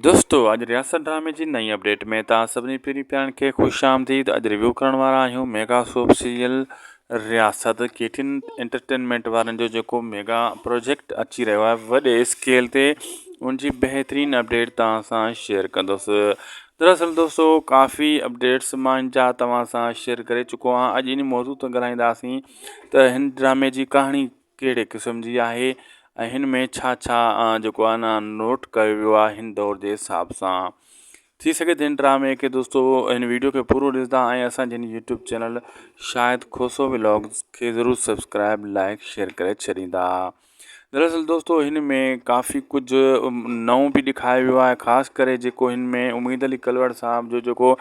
دوستو اڄ رياست ڊرامي جي نئين اپڊيٽ ۾ توهان سڀني پرين پيارن کي خوش آمديد اڄ ريويو ڪرڻ وارا آهيون ميگا سوپ سيريل رياست ڪي ٽي انٽرٽينمينٽ وارن جو جيڪو ميگا پروجيڪٽ اچي رهيو آهي وڏي اسڪيل تي ان جي بهترين اپڊيٽ توهان سان شيئر ڪندس دراصل دوستو ڪافي اپڊيٽس مان ان جا توهان سان شيئر ڪري چڪو آهيان اڄ ان موضوع تي ڳالهائينداسين ته هن ڊرامي جي ڪهاڻي ڪهڙي قسم جي آهي ۽ هن ۾ ڇا ڇا جيڪو آهي نه نوٽ ڪيو ويو آهي هن دور جي حساب سان ٿي سگهي ته هن ڊرامي کي دوستو هن ويڊيو کي پورو ڏسندا ۽ اسان جي هن YouTube channel Shahid Khoso vlogs کي ضرور سبسڪرائب لائڪ شيئر ڪري ڇڏيندا. دراصل دوستو هن ۾ ڪافي ڪجهه نئون به ڏيکاريو ويو آهي خاص ڪري جيڪو هن ۾ اميد علي ڪلوڙ صاحب جو جيڪو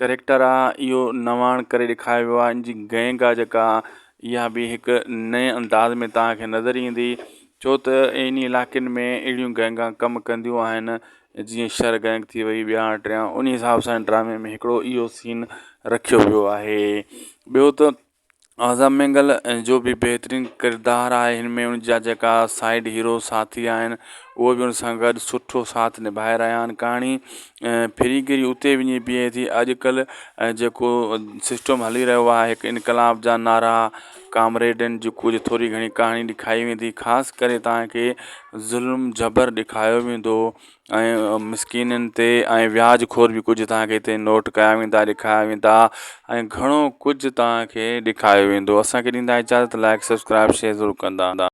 ڪريڪٽر آهي اهو نواڻ ڪري ڏيکاريو ويو آهي ان جي گينگ آهي جيڪا اها به هڪ نئين انداز ۾ توهان کي نظر ايندي ڇو ته ان علائقن ۾ اهڙيون گينگا ڪم ڪنديون آهن جيئن شر گينگ ٿي وئي ٻيا ٽيا ان حساب سان ڊرامي ۾ هڪڙو اهو سين رکيو ويو آهي ٻيو ته اعظم مينگل جو به بهترين ڪردار آهي هن ۾ ان جا جيڪا سائيڊ هيرو ساٿي آهن اهي به ان سان گڏ سٺو ساٿ نڀائي رهيا آهن ڪهاڻي ڦري گهري اتي وڃي بيهي ٿي اڄڪلهه جيڪو سسٽم هلي رهيو آهي هڪ انقلاب جا نعرا ڪامريڊن جي ڪجهه ٿوري گهڻي ڪهاڻي ڏيکاري ويندي خاص ڪري توهان کي ظلم جبر ڏيکاريو ويندو ۽ مسڪينن تي ۽ وياج خور به ڪجهه توهان کي هتي نوٽ ڪيا ويندا ڏيکاريا ويندا ۽ گهڻو ڪجهه توهان کي ڏيکاريو ويندو اسان کي ڏيندا اجازت لائڪ سبسڪرائب شيئر ضرور ڪندا.